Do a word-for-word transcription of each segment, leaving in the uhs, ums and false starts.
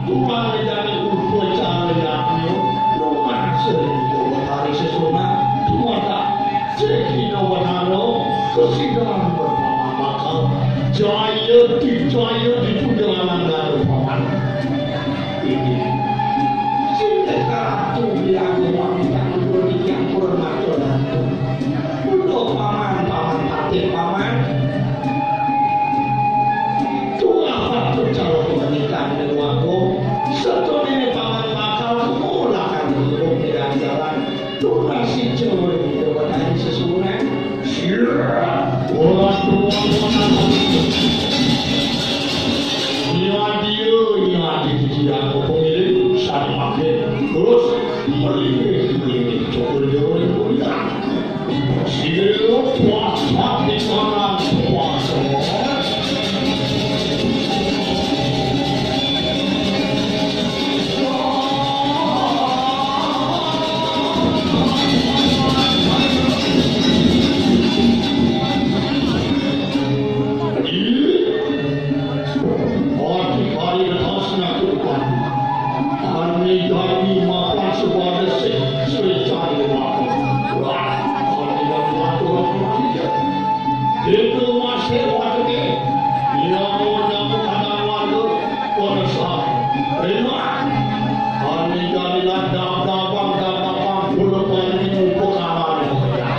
Tuhan lejane urpa cara yadnya, lumaksana Ida Betari Sesona, tumata cekina wadana, kesidanan berpaman bakal, jaya di jaya di punjalanan dana paman. Ini. Sehingga ratu bilang memang tidak perlu dicampur mata ratu. Udah paman, paman, paman. Tuah patut calon menikah dengan aku. Setelah ini paman bakal mulakan hidup di jalan. Tunas si cewek itu berani sesuai. Siap. Waduh. Iya dia, iya dia, dia aku pemilik, saya pakai. Terus, melingkih, melingkih, cukur dia, dia. Adi kari lepas nak tuan. Kami dadi makan sebuah resik secari makan. Wah, kami dadi makan. Itu masih waktu ni. Ia mau nyambut anak warga. Pada saat. Terima. Kami dadi ladang dabang dan dabang pula pun ini muka kalah ni bekerja.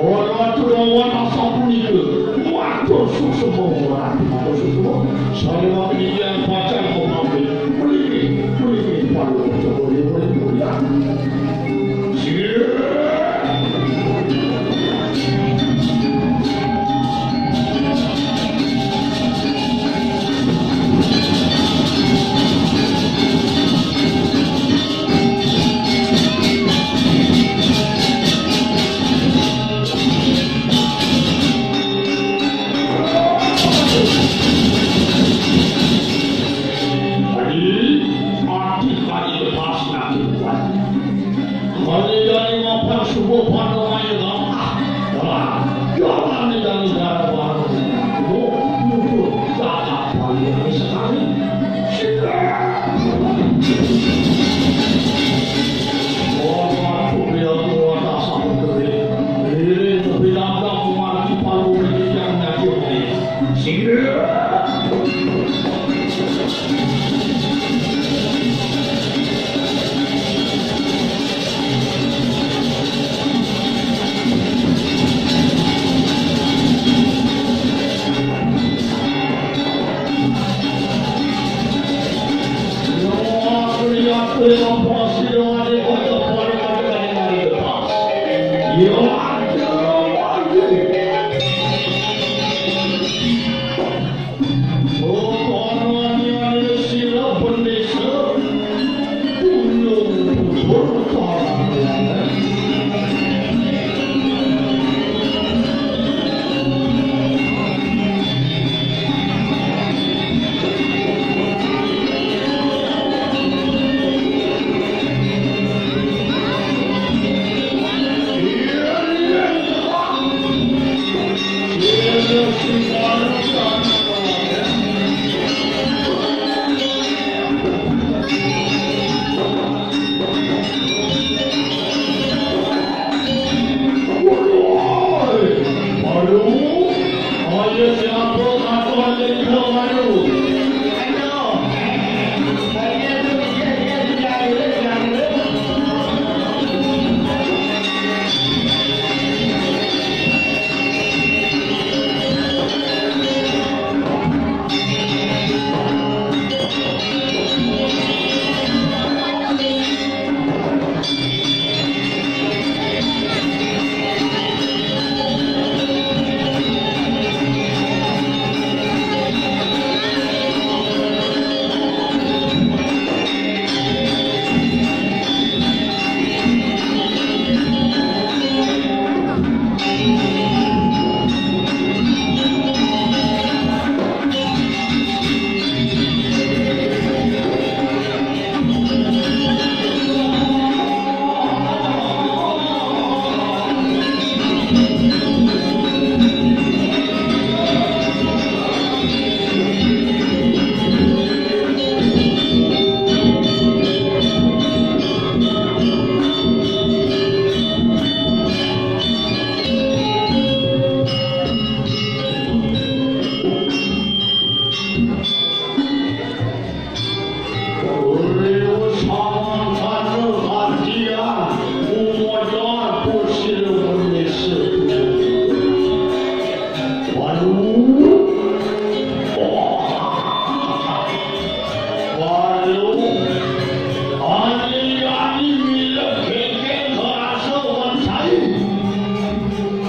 Ora tuwa asapunika. Matur suksma, matur suksma. Saréya tiyang pacang pamit. Mriki, mriki, palu coba diwuri. Adi, adi, adi, lepas nanti kuat. Kali dari mapan subuh pada maya dah. Dah, jangan dari darah baru. Lu, lu, lu, jangan paling sekali.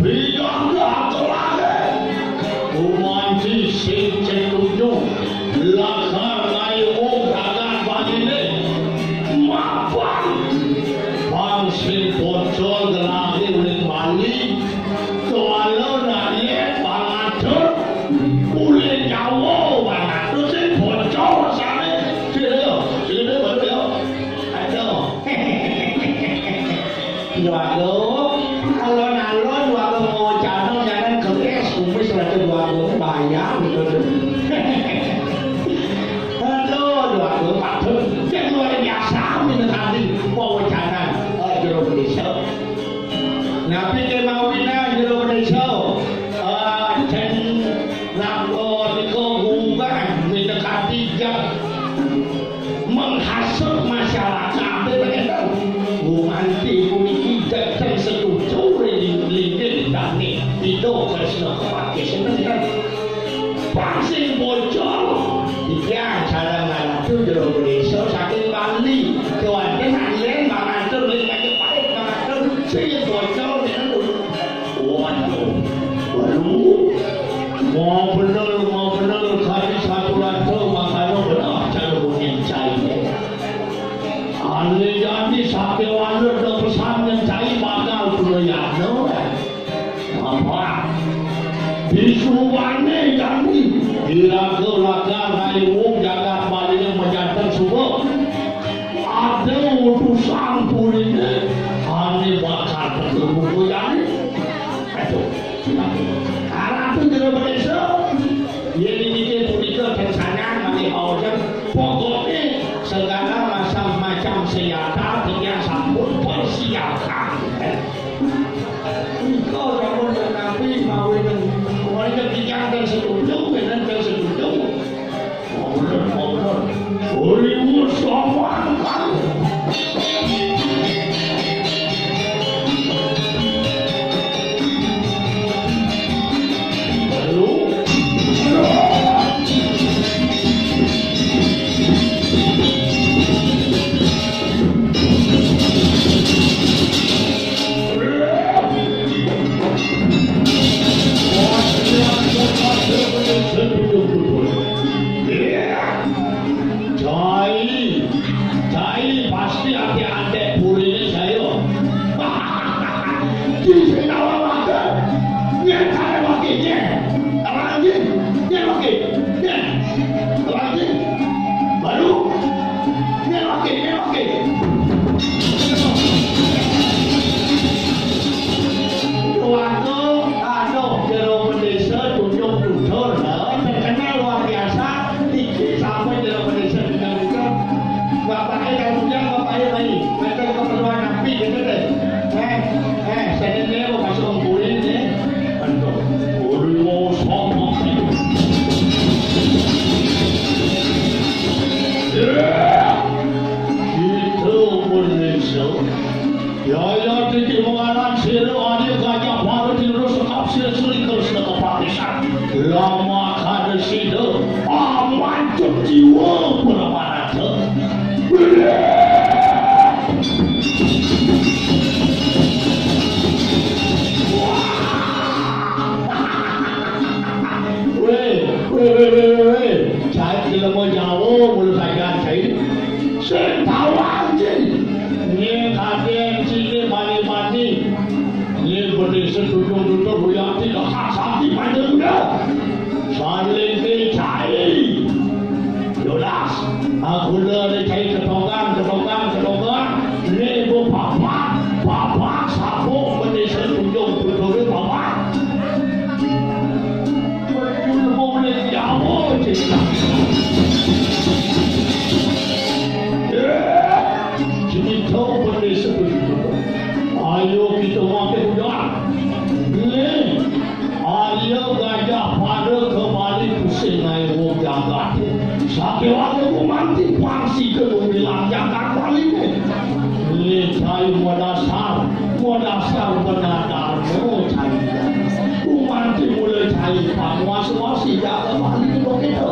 Bidang gatolake. Gumanti sing cetuju. Lakar nayo gagan banine. Mapan. Pang sing bocor gelahe uling Bali. Tuala nanye pangatur. Uling Jawa pangatur sing bocor sane. Sini yo, sini yo, sini yo. Aduh. Dwago, alon-alon Dwago mawa janang, jangan gelis, kumis rada Dwago bayang gitu. Aduh, Dwago patut. Yang luar biasa minangka mawa janang. Eh, jero desa. Napi kemawina jero desa? Eh, den napa nika gunggang minangka tijak. Tresna kepaké seneng kan. Pang sing bocor, titiang sareng Ratu Jero Désa saking Bali. Kéwanten anggén mangatur ring Majapahit mangatur sing bocor niku. Waduh. Waduh. Mau bener, mau bener, kami satu rasa makanya benar cara mungkin cai. Ané jani sakéwanten pesan yang cai bakal kulayakno. Apa? Bisubané jani iraga lakar rai wong jagat Baliné majanten suba. Ada utusan puriné ané bakal ketemu jani. Aduh. Ratu Jero Désa, yén niki punika kencangan malih aojan, pokoké segala macam, macam senjata titiang sampun persiapkan. Nika sampun tetapi mawinan, mawinan titiang dan setuju, dan setuju. Mawinan, mawinan. Oliwur sowan. Cai, cai pasti ati antek puriné saya. Di sing nawang wadah. Nyén kare waké, nyén. Lagi, nyén waké, nyén. Lagi. Baru. Nyén waké, nyén waké. Waduh, aduh, Jero Désa tunjuk tutur, terkenal luar biasa. Niki sampun Jero Désa tunjuk tutur. Bapaké kang bujang, bapaké bayi. Wénten keperluan napi, gitu deh. Eh, eh, sini nih, mau masuk kulit nih. Aduh, kulit mau sama. Kita berlesel. Yaya titi mengaran sira aja gajah baru terus sekap sira suri terus ke papisan. Lama kada sida aman jiwa bermarata. Weh, weh, weh, weh, weh, weh. Cai jelema Jawa mula sajan cai. Sing tawang cai. Nyén kadén cilik mani-mani. Nyén benih setuju-tuju buyati lekat sakti panjang muda. Saling cai. Yodas, aku le cai ketonggang, ketonggang, ketonggang. Né bu papat, papat sabuk benih setuju-tuju papat. Betul boleh jauh cerita. Cerita benih setuju-tuju. Ayo kita makin mudah. Né. Arya Gajah Pada kembali pusing ae wong jagat. Sakéwanten gumanti pangsi gedung bilang jagat Bali. Né cai modasar, modasar benar darmo cai. Gumanti mulai cai panguas-uasi jagat Bali kok gitu.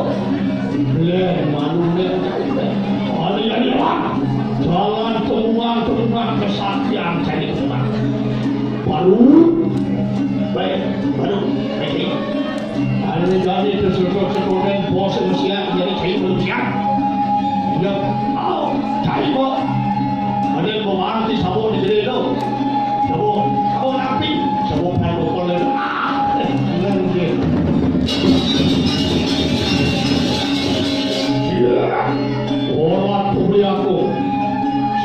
Lén manune cai. Bali, Bali, Bali. Jalan temuan, temuan kesaktian cai. Baru, baik, baru, baik. Anu jadi kesuruh-suruhan bos manusia jadi kayu manusia. Ya, au, kayu kok. Ada yang mau mati sabun di gede itu. Sabun, sabun api, sabun pakai botol itu. Ah, nanti. Ya, orang tuli aku.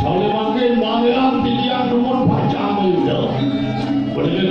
Soalnya makin bangelan titiang dumun pacang yuda. Bener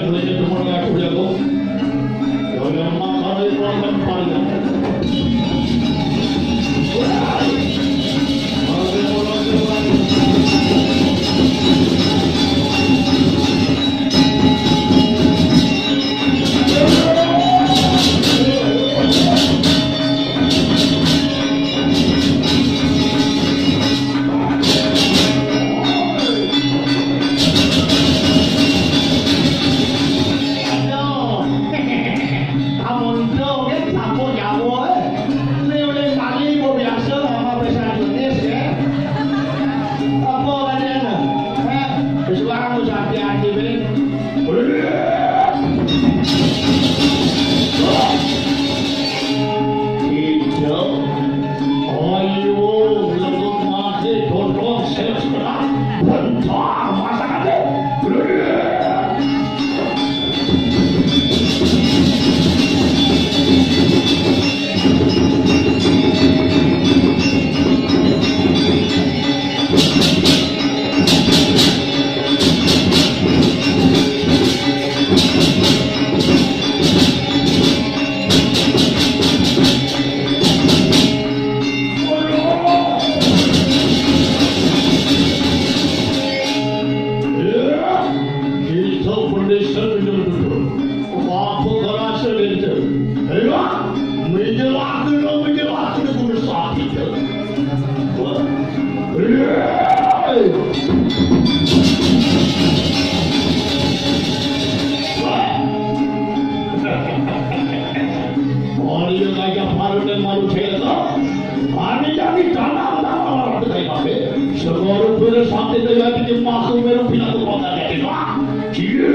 Bentar, masak aja. Kita berdesa dengan betul. Apa kerasa beda? Ya, menjelaskan, menjelaskan guna sakit. Maria Gajah Paru dan Malu Celaka. Ani jadi tanah tanah orang tu kayak apa? Segala pula sampai terjadi di makhluk merah pindah ke kota jadi. Wah, cie.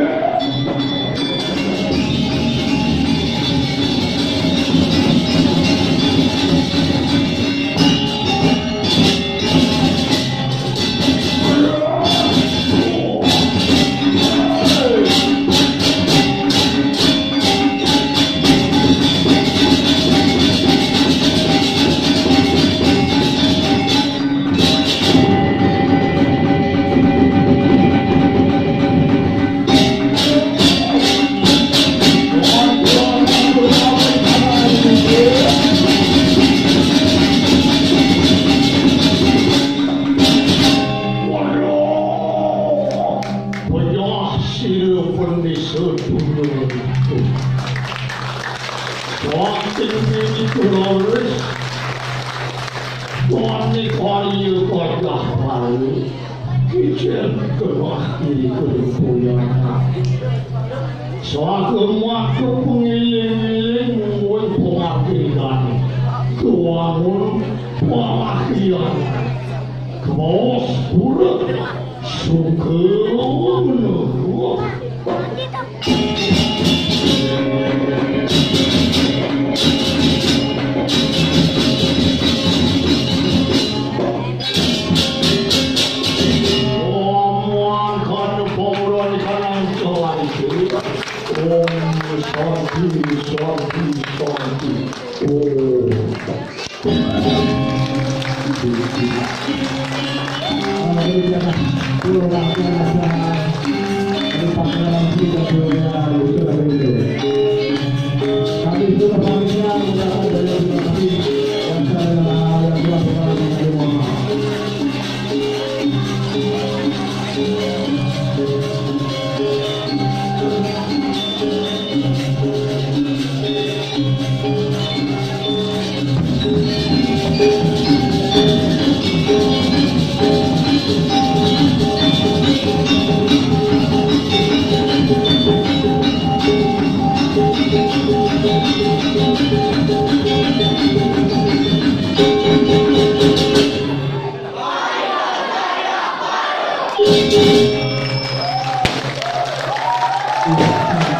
Waduh, payah sira bendesa dunia itu. Waktu ini terus, wani kaya gajah baru, kijen gerah iri kedempuyan. Saga maka pengiling-iling mungguing pengakilan, kewangun palakian, kebos pura, suka menurut. Om Santi, Santi, Santi.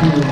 Om.